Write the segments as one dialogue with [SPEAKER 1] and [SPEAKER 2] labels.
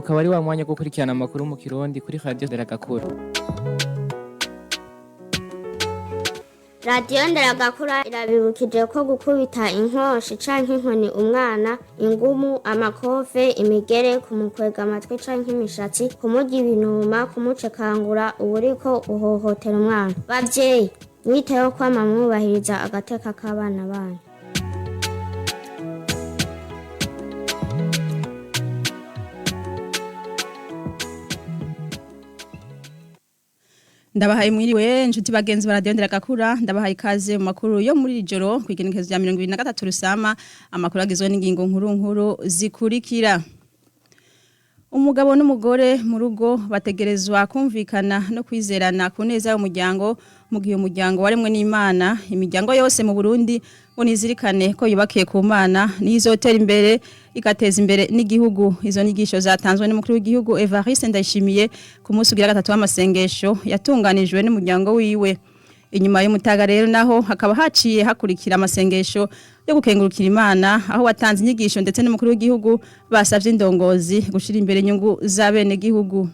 [SPEAKER 1] Ukaba ari wa mwanya wo gukurikirana amakuru mu Kirundi kuri Radio Nderagakura.
[SPEAKER 2] Radiyo Nderagakura irabibukije ko gukubita inkoshi canke inkoni umwana, ingumu, amakofe, imigere, kumukwega amatwi canke imishatsi, kumurya ibinuma, kumucekangura uba uriko uhohotera umwana. Bavyeyi, mwiteho kwama mwubahiriza agateka k'abana banyu.
[SPEAKER 3] Ndabahaye mwiriwe inshuti bagenzi ba Radio Nderagakura, ndabahaye ikaze mu makuru yo muri iri joro kw'igenekerezo rya 2023 Rusama. Amakuru agizwe n'ingingo nkuru nkuru zikurikira. Umugabo n'umugore mu rugo bategerezwa kumvikana no kwizerana ku neza y'umuryango mu gihe umuryango waremwe n'Imana. Imiryango yose mu Burundi ngo nizirikane ko yubakiye ku Mana, nizotera imbere igateza imbere n'igihugu. Izo nyigisho zatanzwe n'umukuru w'igihugu Evariste Ndayishimiye ku munsi ugira gatatu w'amasengesho yatunganijwe n'umuryango wiwe. Inyuma y'umutaga rero naho hakaba haciye hakurikira amasengesho yo gukengurukira Imana, aho watanze inyigisho ndetse n'umukuru w'igihugu basavye indongozi gushira imbere inyungu za bene gihugu.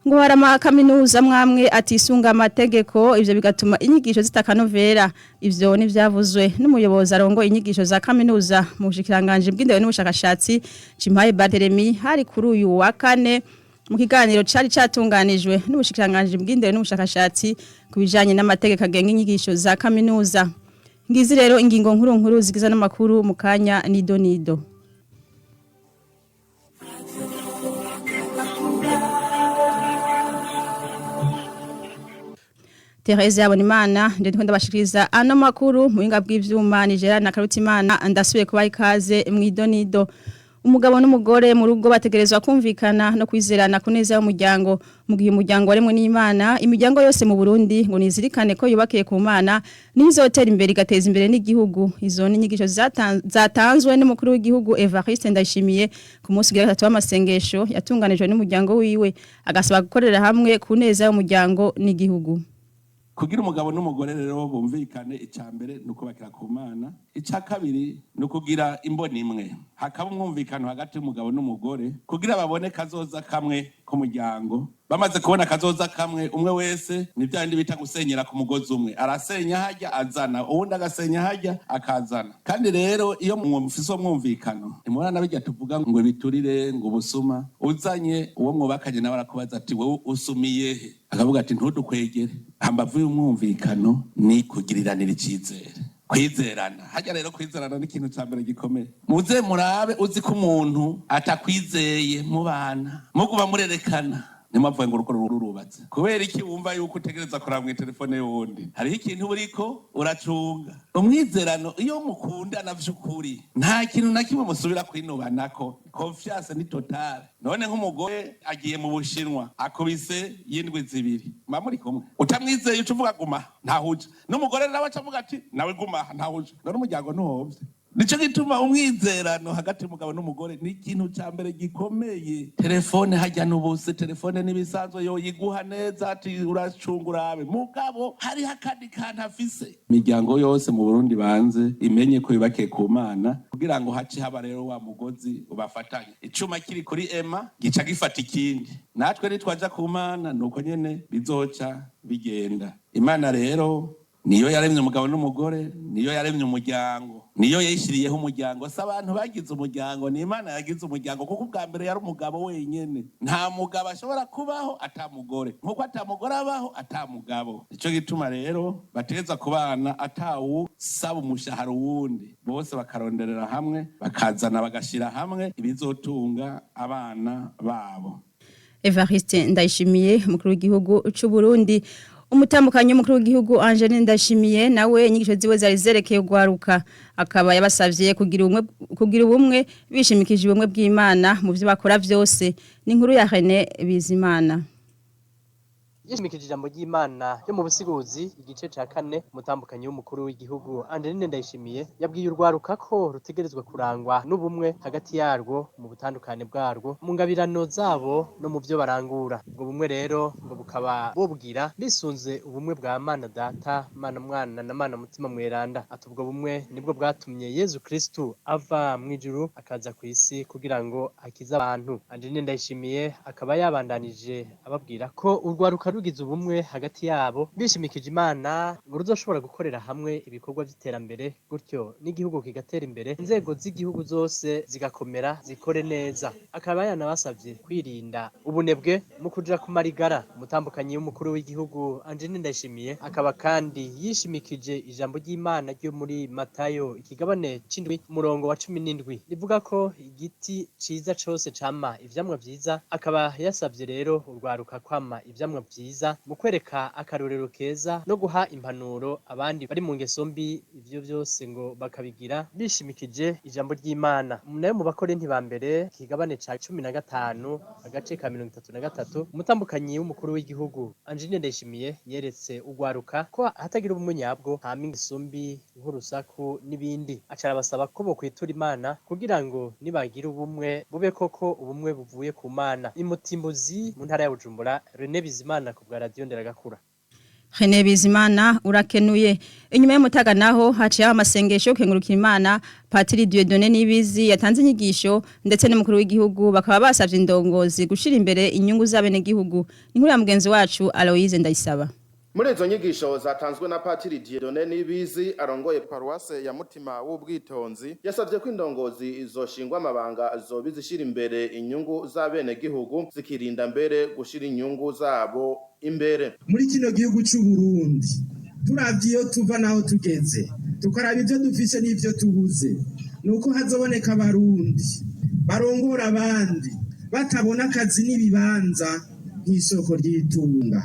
[SPEAKER 3] Ngo hari amakaminuza mwamwe atisunga amategeko, ivyo bigatuma inyigisho zitakanovera. Ivyo nivyavuzwe n'umuyobozi arongoye inyigisho za kaminuza mu bushikiranganji bw'indero n'ubushakashatsi, Cimpaye Barthélemy, hari kuri uyu wa kane mu kiganiro cari catunganijwe n'ubushikiranganji bw'indero n'ubushakashatsi ku bijanye n'amategeko agenga inyigisho za kaminuza. Ngizi rero ingingo nkuru nkuru zigize n'amakuru mu kanya nido nido. Therese Habonimana ndende ndabashikiriza ano makuru mu buhinga bw'ivyuma ni Gerard na Karutimana. Ndasubiye kubaha ikaze mwidonido. Umugabo n'umugore mu rugo bategerezwa kumvikana no kwizerana ku neza y'umuryango mu gihe umuryango waremwe n'Imana. Imiryango yose mu Burundi ngo nizirikane ko yubakiye ku Mana, nizotera imbere igateza imbere n'igihugu. Izo ni inyigisho zatanzwe n'umukuru w'igihugu Evariste Ndayishimiye ku munsi ugira gatatu w'amasengesho yatunganijwe n'umuryango wiwe, agasaba gukorera hamwe ku neza y'umuryango n'igihugu.
[SPEAKER 4] Kugira umugabo n'umugore rero bumvikane, icya mbere ni ukubakira ku Mana, icya kabiri ni ukugira imboni imwe, hakaba umwumvikano hagati y'umugabo n'umugore kugira babone kazoza kamwe k'umuryango. Bamaze kubona kazoza kamwe, umwe wese ni bya bindi bita gusenyera ku mugozi umwe, arasenya hajya azana, uwundi agasenya hajya akazana. Kandi rero iyo mufise umwumvikano, ntimubona na bijya tuvuga ngo ibiturire, ngo ubusuma, uzanye uwo mwubakanye nawe arakubaza ati: "Wowe usumiye he?" Akavuga ati: "Ntudukwegere." Hambavu y'umwumvikano ni kugiriranira icizere, kwizerana. Hajya rero kwizerana ni ikintu ca mbere gikomeye. Muze murabe, uzi ko umuntu atakwizeye mubana, muguba murerekana, ntimuvuge ngo urugo rurubatse. Kubera iki wumva yuko utegereza kuraba mw'itelefone y'uwundi? Hariho ikintu uriko uracunga. Umwizerano, iyo mukundana vy'ukuri, nta kintu na kimwe musubira kwinubanako, confiance ni totale. None nk'umugore agiye mu Bushinwa akubise y'indwi 2, muba muri kumwe, utamwizeye uca uvuga: "Guma ntahuja." N'umugore nawe aca avuga ati: "Nawe guma ntahuja." None umuryango ntuhovye? Nico gituma umwizerano hagati y'umugabo n'umugore ni ikintu ca mbere gikomeye. Telefone hajya n'ubuse, telefone n'ibisanzwe yo yiguha neza ati: "Uracunga urabe." Mugabo hariho akandi kantu afise. Imiryango yose mu Burundi banze imenye ko yubakiye ku Mana, kugira ngo hace haba rero wa mugozi ubafatanye. Icuma kiri kuri ema gica gifata ikindi. Natwe nitwaja ku Mana nuko nyene bizoca bigenda. Imana rero niyo yaremye umugabo n'umugore, niyo yaremye umuryango, niyo yishyiriyeho umuryango. Si abantu bagize umuryango, ni Imana yagize umuryango, kuko ubwa mbere yari umugabo wenyene. Nta mugabo ashobora kubaho ata mugore, nkuko ata mugore abaho ata mugabo. Nico gituma rero bategerezwa kubana atawusaba umushahara uwundi, bose bakaronderera hamwe, bakazana bagashira hamwe ibizotunga abana babo.
[SPEAKER 3] Evariste Ndayishimiye, umukuru w'igihugu c'u Burundi. Umutambukanyi w'umukuru w'igihugu Angeline Ndayishimiye nawe inyigisho ziwe zari zerekeye ugwaruka, akaba yabasavye kugira ubumwe bishimikije ubumwe bw'Imana mu byo bakora vyose. Ni inkuru ya René Bizimana.
[SPEAKER 5] Yishimikije ijambo ry'Imana ryo mu Busiguzi igice ca kane, umutambukanyi w'umukuru w'igihugu Angeline Ndayishimiye yabwiye urwaruka ko rutegerezwa kurangwa n'ubumwe hagati yarwo mu butandukane bwarwo, mu ngabirano zabo no mu vyo barangura. Ubwo bumwe rero ngo bukaba bubwira bisunze ubumwe bwa Mana Data, Mana Mwana na Mana Mutima Mweranda. Ati ubwo bumwe nibwo bwatumye Yezu Kristu ava mw'ijuru akaza kw'isi kugira ngo akize abantu. Angeline Ndayishimiye akaba yabandanije ababwira ko urwaruka rugize ubumwe hagati yabo bishimikije Imana ngo ruzoshobora gukorera hamwe ibikorwa vy'iterambere, gutyo n'igihugu kigatera imbere, inzego z'igihugu zose zigakomera zikore neza. Akaba yanabasavye kwirinda ubunebwe mu kuja kumarigara. Umutambukanyi w'umukuru w'igihugu Angeline Ndayishimiye akaba kandi yishimikije ijambo ry'Imana ryo muri Matayo ikigabane c'indwi umurongo wa 17 rivuga ko igiti ciza cose cama ivyamwa vyiza. Akaba yasavye rero urwaruka kwama ivyamwa vyiza mu kwereka akarorero keza no guha impanuro abandi bari mu ngeso mbi, ivyo vyose ngo bakabigira bishimikije ijambo ry'Imana. Nayo mu Bakorinti ba mbere ikigabane ca 15 agace ka 33, umutambukanyi w'umukuru w'igihugu Angeline Ndayishimiye yeretse urwaruka ko hatagira ubumwe nyabwo hama ingeso mbi nk'urusaku n'ibindi. Aca arabasaba ko bokwitura Imana kugira ngo nibagira ubumwe bube koko ubumwe buvuye ku Mana. Imutimbuzi mu ntara ya Bujumbura, René Bizimana ku bwa Radio Nderagakura.
[SPEAKER 3] René Bizimana urakenuye. Inyuma y'umutaga naho haciye amasengesho kengurukira Imana. Patiri Dieudonné Nibizi yatanze inyigisho ndetse n'umukuru w'igihugu bakaba basavye indongozi gushira imbere inyungu z'abenegihugu. Inkuru ya mugenzi wacu Aloise Ndayisaba.
[SPEAKER 6] Muri izo nyigisho zatanzwe na Patiri Dieudonné Nibizi arongoye paruwase ya Mutima w'Ubwitonzi, yasavye ko indongozi zoshingwa amabanga zoba zishira imbere inyungu z'abenegihugu, zikirinda mbere gushira inyungu zabo imbere.
[SPEAKER 7] Muri kino gihugu c'u Burundi, turavye iyo tuva naho tugeze, tukaraba ivyo dufise n'ivyo tubuze, nuko hazoboneka Abarundi barongora abandi batabona akazi n'ibibanza nk'isoko ry'itunga,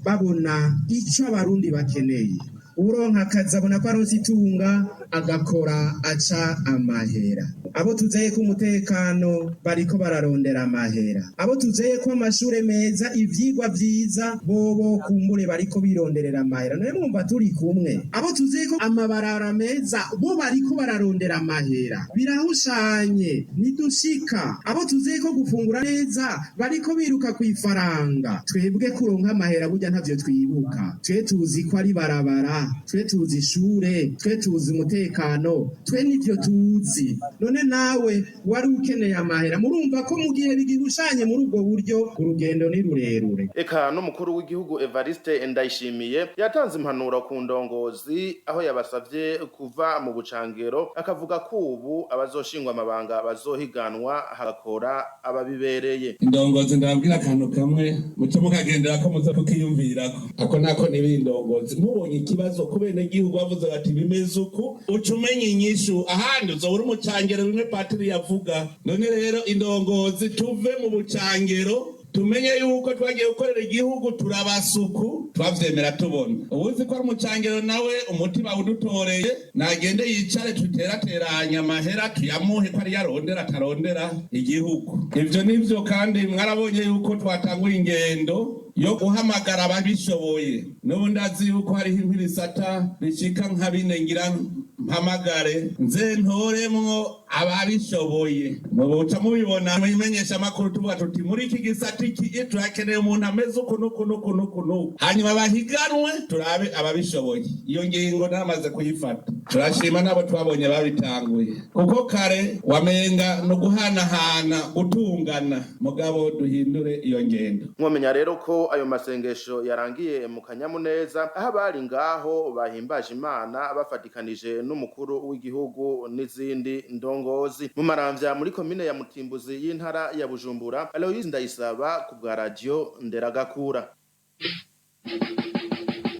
[SPEAKER 7] babona ico Abarundi bakeneye. Uronka akazi abona ko aronse itunga, agakora aca amahera. Abo tuzeye ko umutekano bariko bararondera amahera, abo tuzeye ko amashure meza, ivyigwa vyiza, bobo kumbure bariko bironderera amahera. Nawe mwumva turi kumwe? Abo tuzeye ko amabarara meza, bo bariko bararondera amahera. Birahushanye nidushika. Abo tuzeye ko gufungura neza bariko biruka kw'ifaranga. Twebwe kuronka amahera burya ntavyo twibuka. Twe tuzi ko ari barabara, twe tuzi ishure, twe tuzi umutekano, twe nivyo tuzi. None nawe wari ukeneye amahera, murumva ko mu gihe bigihushanye muri ubwo buryo, urugendo ni rurerure.
[SPEAKER 6] Eka n'umukuru w'igihugu Evariste Ndayishimiye yatanze impanuro ku ndongozi, aho yabasavye kuva mu bucangero, akavuga ko ubu abazoshingwa amabanga bazohiganwa hagakora ababibereye.
[SPEAKER 4] Indongozi, ndababwira akantu kamwe muce mukagendera ko muza kukiyumvirako. Ako nako niba indongozi mubonye ikibazo ku benegihugu bavuze bati bimeze uku, uca umenya inyishu. Ahandi uzobura umucangero bimwe patiri yavuga. None rero indongozi, tuve mu bucangero, tumenye yuko twagiye gukorera igihugu, turabasuku twavyemera tubona. Uwuzi ko ari umucangero nawe umutima udutoreye nagende yicare, tuterateranya amahera tuyamuhe ko ari yarondera, atarondera igihugu. Ivyo nivyo. Kandi mwarabonye yuko twatanguye ingendo yo guhamagara ababishoboye. N'ubu ndazi yuko hariho nk'ibisata bishika nka bine ngira mpamagare nze ntoremwo ababishoboye. Mubuca mubibona mubimenyesha amakuru, tuvuga tuti muri iki gisata iki turakeneye umuntu ameze uku n'uku n'uku n'uku n'uku, hanyuma bahiganwe turabe ababishoboye. Iyo ngingo namaze kuyifata. Turashima n'abo twabonye babitanguye, kuko kare wamenga no guhanahana gutungana. Mugabo duhindure iyo ngendo.
[SPEAKER 6] Mwomenya rero ko ayo masengesho yarangiye mu kanyamuneza, aho abari ngaho bahimbaje Imana bafatikanije n'umukuru w'igihugu n'izindi ndongozi. Mu Maramvya muri komine ya Mutimbuzi y'intara ya Bujumbura, Aloise Ndayisaba ku bwa Radio Nderagakura.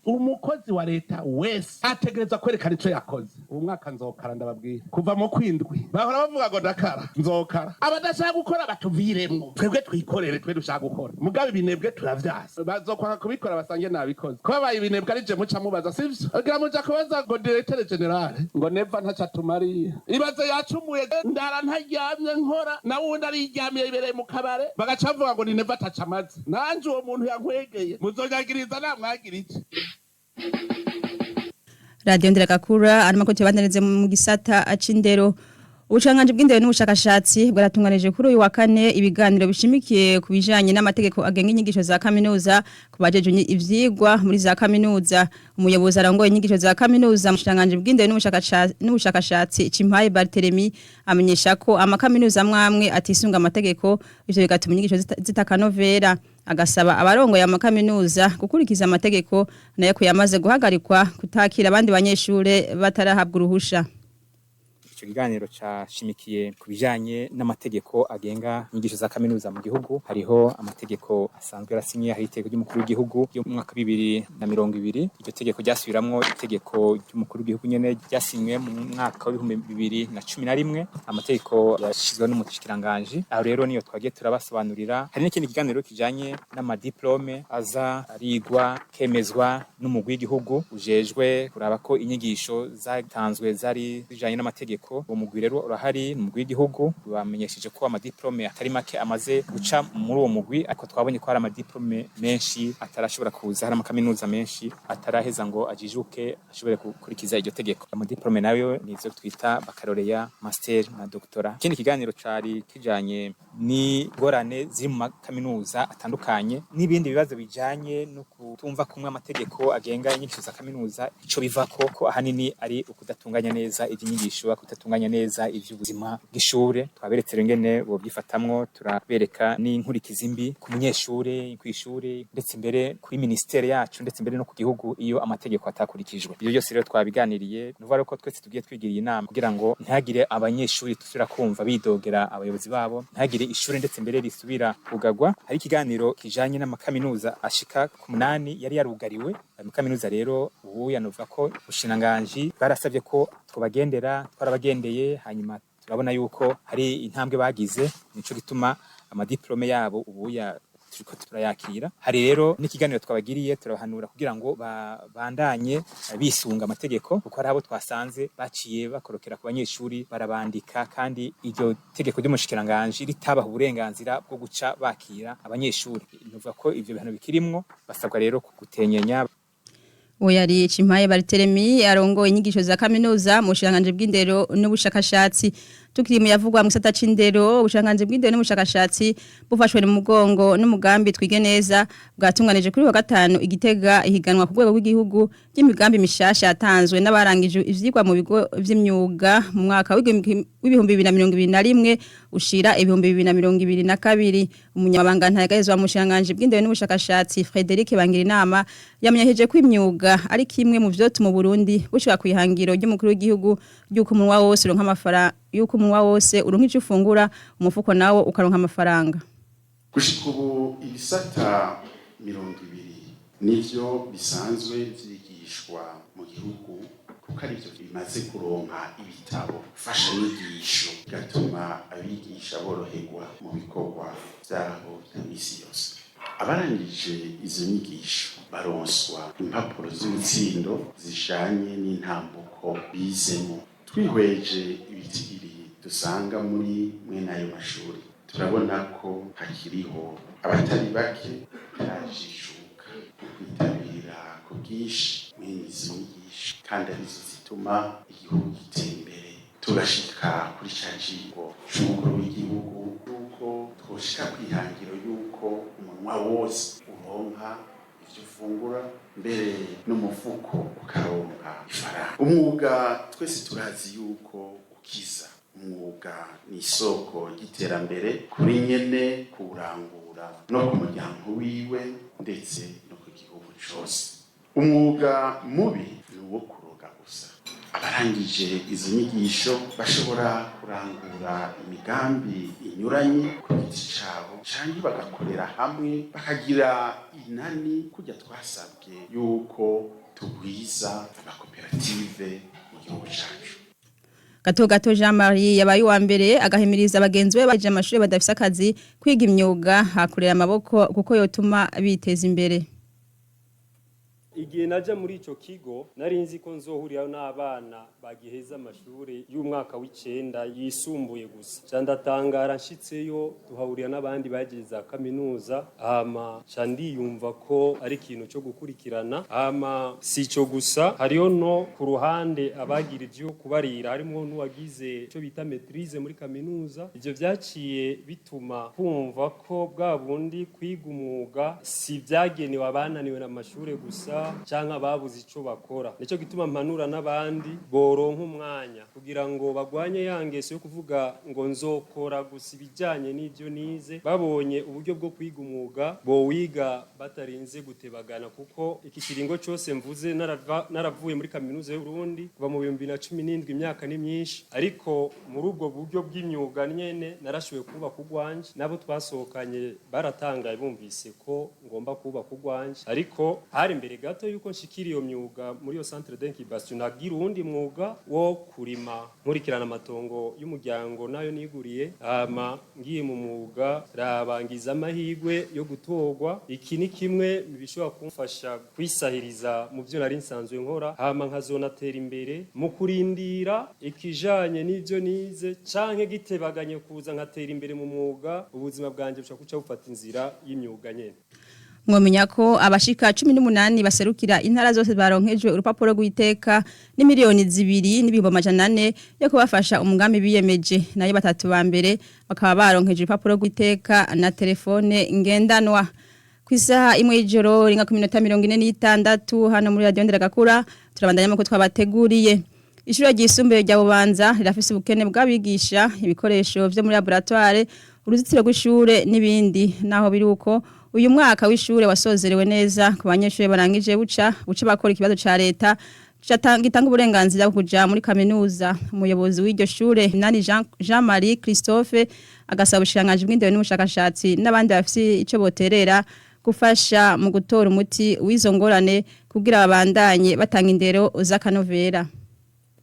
[SPEAKER 4] Umukozi wa leta wese ategerezwa kwerekana ico yakoze. Ubu mwaka nzokara, ndababwira, kuva mu kwindwi bahora bavuga ngo ndakara, nzokara. Abadashaka gukora batuviremwo, twebwe twikorere, twe dushaka gukora. Mugabo ibinebwe turavyasa, bazokwanga kubikora basange nabikoze. Ko babaye ibinebwe ari je muca mubaza, sivyo? Kugira muja kubaza ngo directeur général ngo Neva ntaco atumariye. Ibaze yacumuye, ndara ntaryamye nkora, nawe uwundi ariryamiye yibereye mu kabare, bagaca bavuga ngo ni Neva ataca amaze. Nanje uwo muntu yankwegeye muzonyagiriza namwagira iki?
[SPEAKER 3] Radio Nderagakura arimo ko tubandanirize mu gisata c'indero. Ubushanganje bw'indero n'ubushakashatsi bwaratunganije kuri uyu wa kane ibiganiro bishimikiye ku bijanye n'amategeko agenga inyigisho za kaminuza ku bajeje ivyigwa muri za kaminuza. Umuyobozi arongoye inyigisho za kaminuza mu bushanganje bw'indero n'ubushakashatsi Cimpaye Barthélemy amenyesha ko amakaminuza amwamwe atisunga amategeko, ivyo bigatuma inyigisho zitakanovera, agasaba abarongoye amakaminuza gukurikiza amategeko, nayo ko yamaze guhagarikwa kutakira abandi banyeshure batarahabwa uruhusha.
[SPEAKER 8] Ico kiganiro cashimikiye ku bijanye n'amategeko agenga inyigisho za kaminuza mu gihugu. Hariho amategeko asanzwe yarasinye, hari itegeko ry'umukuru w'igihugu ryo mu mwaka 2020. Iryo tegeko ryasubiramwo itegeko ry'umukuru w'igihugu nyene ryasinywe mu mwaka w'2011, amategeko yashizweho n'umushikiranganji. Aho rero niyo twagiye turabasobanurira. Hari n'ikindi kiganiro kijanye n'amadiplome aza arigwa kemezwa n'umugwi w'igihugu ujejwe kuraba ko inyigisho zatanzwe zari zijanye n'amategeko. Uwo mugwi rero urahari, ni umugwi w'igihugu. Bamenyesheje ko amadiplome atari make amaze guca muri uwo mugwi, ariko twabonye ko hari amadiplome menshi atarashobora kuza, hari amakaminuza menshi ataraheza ngo ajijuke ashobore gukurikiza iryo tegeko. Amadiplome nayo ni ivyo twita baccalauréat, master na doctorat. Ikindi kiganiro cari kijanye n'ingorane ziri mu makaminuza atandukanye n'ibindi bibazo bijanye no kutumva kumwe amategeko agenga inyigisho za kaminuza, ico bivako ko ahanini ari ukudatunganya neza ivy'inyigisho, kudatunganya neza ivy'ubuzima bw'ishure. Twaberetse rero ingene bovyifatamwo, turabereka n'inkurikizi mbi ku munyeshure, kw'ishure, ndetse mbere kuri ministere yacu, ndetse mbere no ku gihugu iyo amategeko atakurikijwe. Ivyo byose rero twabiganiriye. Nuvuga rero ko twese tugiye twigiriye inama kugira ngo ntihagire abanyeshuri dusubira kumva bidogera abayobozi babo, ntihagire ishure ndetse mbere risubira kugagwa. Hari ikiganiro kijanye n'amakaminuza ashika ku 8 yari yarugariwe. Ayo makaminuza rero ubu yanovuga ko ubushikiranganji bwarasavye ko twobagendera, twarabagendeye, hanyuma turabona yuko hari intambwe bagize, nico gituma amadiplome yabo ubu ya turiko turayakira. Hari rero n'ikiganiro twabagiriye, turabahanura kugira ngo babandanye bisunga amategeko, kuko hari abo twasanze baciye bakorokera ku banyeshuri barabandika, kandi iryo tegeko ry'umushikiranganji ritabaha uburenganzira bwo guca bakira abanyeshuri. Nuvuga ko ivyo bihano bikirimwo, basabwa rero gutenyenya.
[SPEAKER 3] Oyari Cimpaye Barthélemy arongoye inyigisho za kaminuza mu bushanganje bw'indero n'ubushakashatsi. Tukiri mu yavugwa mu gisata c'indero, ubushanganje bw'indero n'ubushakashatsi bufashwe mu mugongo n'umugambi Twige Neza bwatunganije kuri wa gatanu igitega ihiganwa ku rwego rw'igihugu ry'imigambi mishasha yatanzwe n'abarangije ivyigwa mu bigo vy'imyuga mu mwaka w'2021 ushira 2022. Umunyamabanga ntayegayezwa mu bushanganje bw'indero n'ubushakashatsi Frederic Bangirinama yamenyesheje ko imyuga ari kimwe mu vyotuma Burundi bushika kwihangiro ry'umukuru w'igihugu ry'uko umunwa wose uronka amafaranga, yuko umunwa wose uronka ico ufungura, umufuko nawo ukaronka amafaranga.
[SPEAKER 9] Gushika ubu ibisata 20 nivyo bisanzwe vyigishwa mu gihugu, kuko arivyo bimaze kuronka ibitabo mfashanyigisho, bigatuma abigisha boroherwa mu bikorwa vyabo vya misi yose. Abarangije izo nyigisho baronswa impapuro z'umutsindo zijanye n'intambuko bizemo. Twihweje ibitigiri dusanga muri mwene ayo mashuri, turabona ko hakiriho abatari bake batarajijuka mu kwitabira ku bwinshi mwene izo nyigisho, kandi arizo zituma igihugu gitera imbere, tugashika kuri ca cigo c'umukuru w'igihugu yuko twoshika kwihangiro yuko umunwa wose uronka ivyo ufungura, mbere n'umufuko ukaronka ifaranga. Umwuga twese turazi yuko ukiza. Umwuga ni isoko ry'iterambere kuri nyene kuwurangura no ku muryango wiwe, ndetse no ku gihugu cose. Umwuga mubi ni uwo kuroga gusa. Abarangije Abarangije izo nyigisho bashobora kurangura imigambi inyuranye ku giti cabo canke bagakorera hamwe, bakagira inani, kurya twasabwe yuko tugwiza amakoperative mu gihugu cacu.
[SPEAKER 3] Gato Gato Jean Marie yabaye uwa mbere, agahimiriza bagenzi be baje amashuri badafise akazi kwiga imyuga hakurera amaboko, kuko yotuma biteza imbere.
[SPEAKER 10] Igihe naja muri ico kigo, nari nzi ko nzohurirayo n'abana bagiheza amashuri y'umwaka w'icenda yisumbuye gusa. Ca ndatangara nshitseyo, tuhahurira n'abandi bagize za kaminuza. Hama ca ndiyumva ko ari ikintu co gukurikirana. Hama si ico gusa, hariho no ku ruhande abagira ivyo kubarira, harimwo n'uwagize ico bita maîtrise muri kaminuza. Ivyo vyaciye bituma kumva ko bwa bundi kwiga umwuga si vyagenewe abananiwe n'amashure gusa canke ababuze ico bakora. Nico gituma mpanura n'abandi boronka umwanya kugira ngo bagwanye ya ngeso yo kuvuga ngo nzokora gusa ibijanye n'ivyo nize. Babonye uburyo bwo kwiga umwuga, bowiga batarinze gutebagana, kuko iki kiringo cose mvuze naravuye muri kaminuza y'u Burundi kuva mu 2017, imyaka ni myinshi. Ariko muri ubwo buryo bw'imyuga nyene narashoboye kubaka urwanje. Nabo twasohokanye baratangaye bumvise ko ngomba kubaka urwanje. Ariko hari imbere gato yuko nshikira iyo myuga muri iyo centre d'incubation, nagira uwundi mwuga wo kurima, nkurikirana amatongo y'umuryango nayo niguriye. Hama ngiye mu mwuga, rabangiza amahirwe yo gutorwa. Iki ni kimwe mu bishobora kumfasha kwisahiriza mu byo nari nsanzwe nkora, hama nkazonatera imbere mu kurindira ikijanye n'ivyo nize, canke gitebaganye kuza nkatera imbere mu mwuga. Ubuzima bwanje bushobora kuca bufata inzira y'imyuga nyene.
[SPEAKER 3] Mwomenya ko abashika 18 baserukira intara zose baronkejwe urupapuro rw'iteka ni 2,400,000 yo kubafasha umugambi biyemeje. Nayo batatu ba mbere bakaba baronkejwe urupapuro rw'iteka na telefone ngendanwa. Ku isaha 1 y'ijoro ringa ku minota 46 hano muri Radio Nderagakura, turabandanya ko twabateguriye. Ishure ryisumbuye rya Bubanza rirafise ubukene bw'abigisha, ibikoresho vyo muri laboratoire, uruzitiro rw'ishure n'ibindi. Naho biri uko, uyu mwaka w'ishure wasozerewe neza ku banyeshure barangije buca buca bakora ikibazo ca leta gitanga uburenganzira bwo kuja muri kaminuza. Umuyobozi w'iryo shure, Nani Jean Marie Christophe, agasaba ubushikiranganji bw'indero n'ubushakashatsi n'abandi bafise ico boterera gufasha mu gutora umuti w'izo ngorane kugira babandanye batanga indero z'akanovera.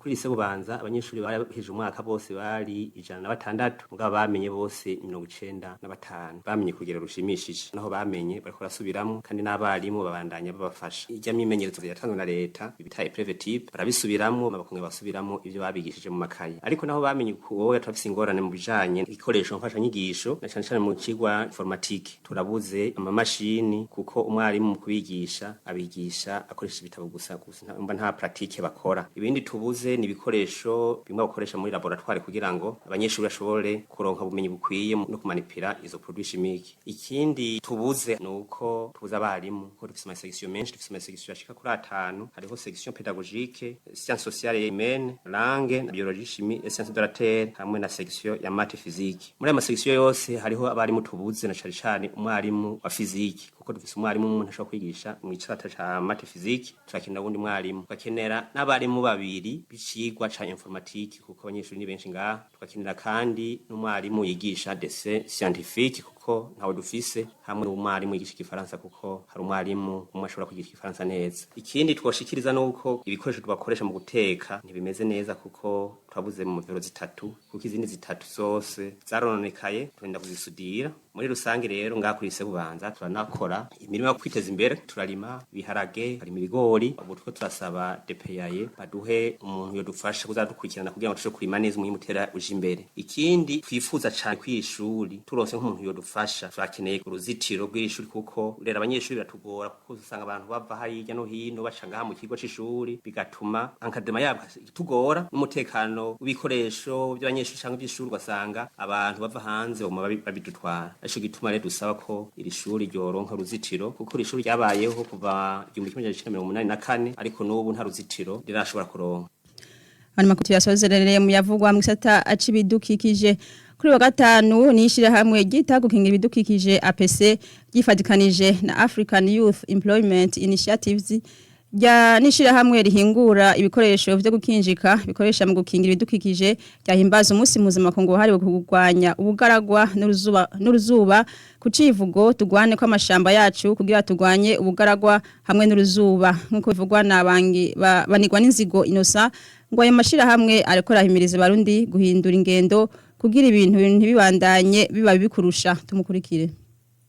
[SPEAKER 11] Kuri lycée Bubanza, abanyeshuri bahejeje umwaka bose bari 106, mugabo bamenye bose 95. Bamenye kugera rushimishije, naho bamenye bariko barasubiramwo, kandi n'abarimu babandanya babafasha. Ijya myimenyerezo yatanzwe na leta bita épreuve type, barabisubiramwo, bakongera basubiramwo ivyo babigishije mu makaye. Ariko naho bamenye, wowe turafise ingorane mu bijanye ibikoresho mfashanyigisho, na cane cane mu cigwa informatique turabuze amamashini, kuko umwarimu mu kubigisha abigisha akoresha ibitabo gusa gusa, mba nta pratique bakora. Ibindi tubuze ni ibikoresho bimwe bakoresha muri laboratoire kugira ngo abanyeshuri bashobore kuronka ubumenyi bukwiye no kumanipira izo produits chimiques. Ikindi tubuze nuko tubuze abarimu, ko dufise ama section menshi. Dufise ama section ashika kuri atanu: hariho section pédagogique, sciences sociales et humaines, langue na biologie, chimie et sciences de la terre, hamwe na section ya maths physique. Muri ayo section yose hariho abarimu tubuze, na cane cane umwarimu wa physique, kuko dufise umwarimu umwe ntashobora kwigisha mu gisata ca maths physique. Turakenera uwundi mwarimu, tugakenera n'abarimu babiri b'icigwa ca informatique, kuko abanyeshuri ni benshi ngaha. Tugakenera kandi n'umwarimu yigisha dessin scientifique, kuko ntawe dufise, hamwe n'umwarimu yigisha igifaransa, kuko hari umwarimu umwe ashobora kwigisha igifaransa neza. Ikindi twoshikiriza nuko ibikoresho tubakoresha mu guteka ntibimeze neza, kuko twabuze mu mvero zitatu, kuko izindi zitatu zose zarononekaye, turenda kuzisudira. Muri rusange rero, ngaha kuri lycée Bubanza turanakora imirimo yo kwiteza imbere: turarima ibiharage, harima ibigori. Ubu turiko turasaba DPAE baduhe umuntu yodufasha kuzadukurikirana kugira ngo tushobore kurima neza, umwimbu utera uje imbere. Ikindi twifuza cane kw'ishuri, turonse nk'umuntu yodufasha, turakeneye uruzitiro rw'ishuri, kuko rero abanyeshuri biratugora, kuko usanga abantu bava hirya no hino baca ngaha mu kigo c'ishuri, bigatuma encadrement yabo itugora n'umutekano w'ibikoresho by'abanyeshuri cyangwa iby'ishuri, ugasanga abantu bava hanze baguma babidutwara. Arico gituma rero dusaba ko iri shuri ryoronka uruzitiro, kuko iri shuri ryabayeho kuva 1984, ariko n'ubu nta ruzitiro rirashobora kuronka.
[SPEAKER 3] Hanyuma tuyasozerere mu yavugwa mu gisata c'ibidukikije. Kuri wa gatanu ni ishirahamwe ryita gukingira ibidukikije APC ryifadikanije na African Youth Employment Initiatives. Rya nishirahamwe rihingura ibikoresho vyo gukinjika bikoresha mu gukingira ibidukikije ryahimbaza umunsi mpuzamakungu wahariwe kurwanya ubugaragwa n'uruzuba ku civugo tugwane ko amashamba yacu kugira tugwanye ubugaragwa hamwe n'uruzuba nkuko bivugwa na bangi banigwa n'inzigo Innocent ngo ayo mashirahamwe ariko arahimiriza abarundi guhindura ingendo kugira ibintu ntibibandanye biba bikurusha. Tumukurikire.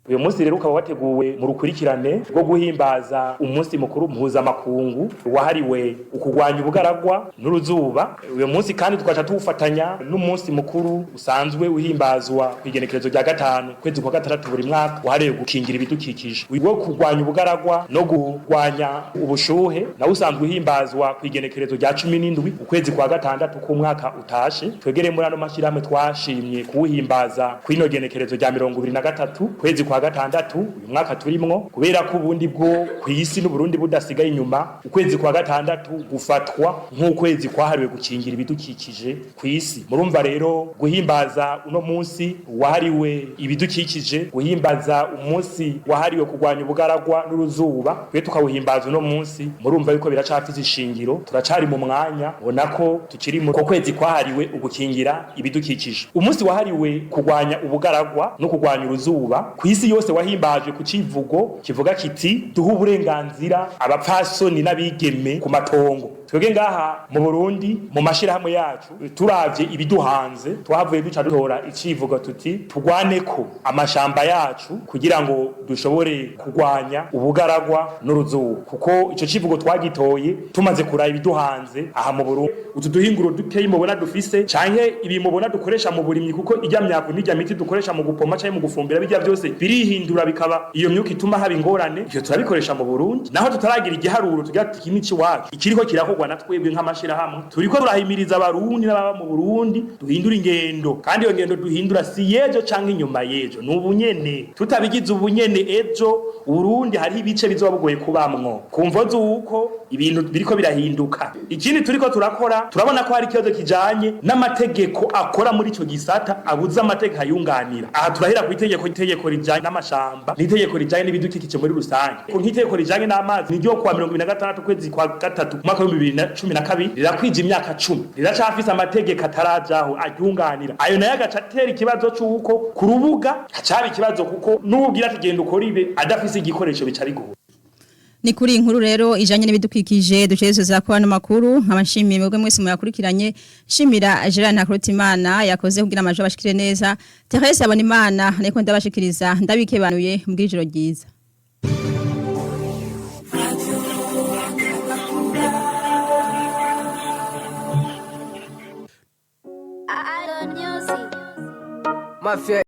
[SPEAKER 12] Uyu munsi rero ukaba wateguwe mu rukurikirane rwo guhimbaza umunsi mukuru mpuzamakungu wahariwe ukugwanya ubugaragwa n'uruzuba. Uyu munsi kandi tukaca tuwufatanya n'umunsi mukuru usanzwe uhimbazwa ku igenekerezo rya 5 kwezi kwa 6 buri mwaka wahariwe gukingira ibidukikije. Wo kurwanya ubugaragwa no kurwanya ubushuhe nawo usanzwe uhimbazwa ku igenekerezo rya 17 ukwezi kwa 6 k'umwaka utashe. Twegere muri ano mashirahamwe twashimye kuwuhimbaza kw'ino genekerezo rya 23 kwezi kwa 6 uyu mwaka turimwo, kubera ko ubundi bwo kwisi n'Uburundi budasigaye inyuma. Ukwezi kwa 6 gufatwa nk'ukwezi kwahariwe gukingira ibidukikije kwisi. Murumva rero guhimbaza uno munsi wahariwe ibidukikije, guhimbaza umunsi wahariwe kurwanya ubugaragwa n'uruzuba, twe tukawuhimbaza uno munsi, murumva yuko biracafise ishingiro. Turacari mu mwanya ubona ko tukiri mu kwezi kwahariwe ugukingira ibidukikije. Umunsi wahariwe kurwanya ubugaragwa no kurwanya uruzuba kwisi yose wahimbaje ku civugo kivuga kiti duha uburenganzira abapfasoni n'abigeme ku matongo. Twebwe ngaha mu Burundi mu mashirahamwe yacu turavye ibiduhanze twahavuye duca dutora icivugo tuti tugwane ko amashamba yacu kugira ngo dushobore kurwanya ubugaragwa n'uruzuba, kuko ico civugo twagitoye tumaze kuraba ibiduhanze aha mu Burundi. Utu duhinguro dukeye mubona dufise canke ibi mubona dukoresha mu burimyi, kuko ijya myavu n'ijya miti dukoresha mu gupoma canke mu gufumbira bijya byose birihindura bikaba iyo myuka ituma haba ingorane. Ivyo turabikoresha mu Burundi naho tutaragira igiharuro tugira tuti iki wacu ikiriko kirakorwa na twebwe nk'amashirahamwe. Turiko turahimiriza abarundi n'ababa mu Burundi duhindura ingendo, kandi iyo ngendo duhindura si yejo canke inyuma yejo, ni ubunyene. Tutabigize ubunyene ejo Burundi hari ibice bizoba bugoye kubamwo kumvo zuko ibintu biriko birahinduka. Ikindi turiko turakora, turabona ko hari ikibazo kijanye n'amategeko akora muri ico gisata abuza amategeko ayunganira. Aha turahera ku itegeko rijanye n'amashamba n'itegeko rijanye n'ibidukikije muri rusange. Ku nk'itegeko rijanye n'amazi niryo kuwa 26 kwezi kwa 3 mwaka wa 2012 rirakwije imyaka 10 riracafise amategeko atarajaho aryunganira. Ayo nayo agaca atera ikibazo c'uko ku rubuga hacaba ikibazo, kuko n'ubwira tugenda ukora ibe adafise igikoresho bica bigora.
[SPEAKER 3] Ni kuri inkuru rero ijanye n'ibidukikije ducerezo kwa no makuru. Nkabashimiye mwebwe mwese muyakurikiranye, shimira Gerard Ntakrutimana yakoze kugira amajo bashikire neza, Therese Abonimana niko ndabashikiriza ndabikebanuye mbwijoro ryiza.
[SPEAKER 13] Mafia.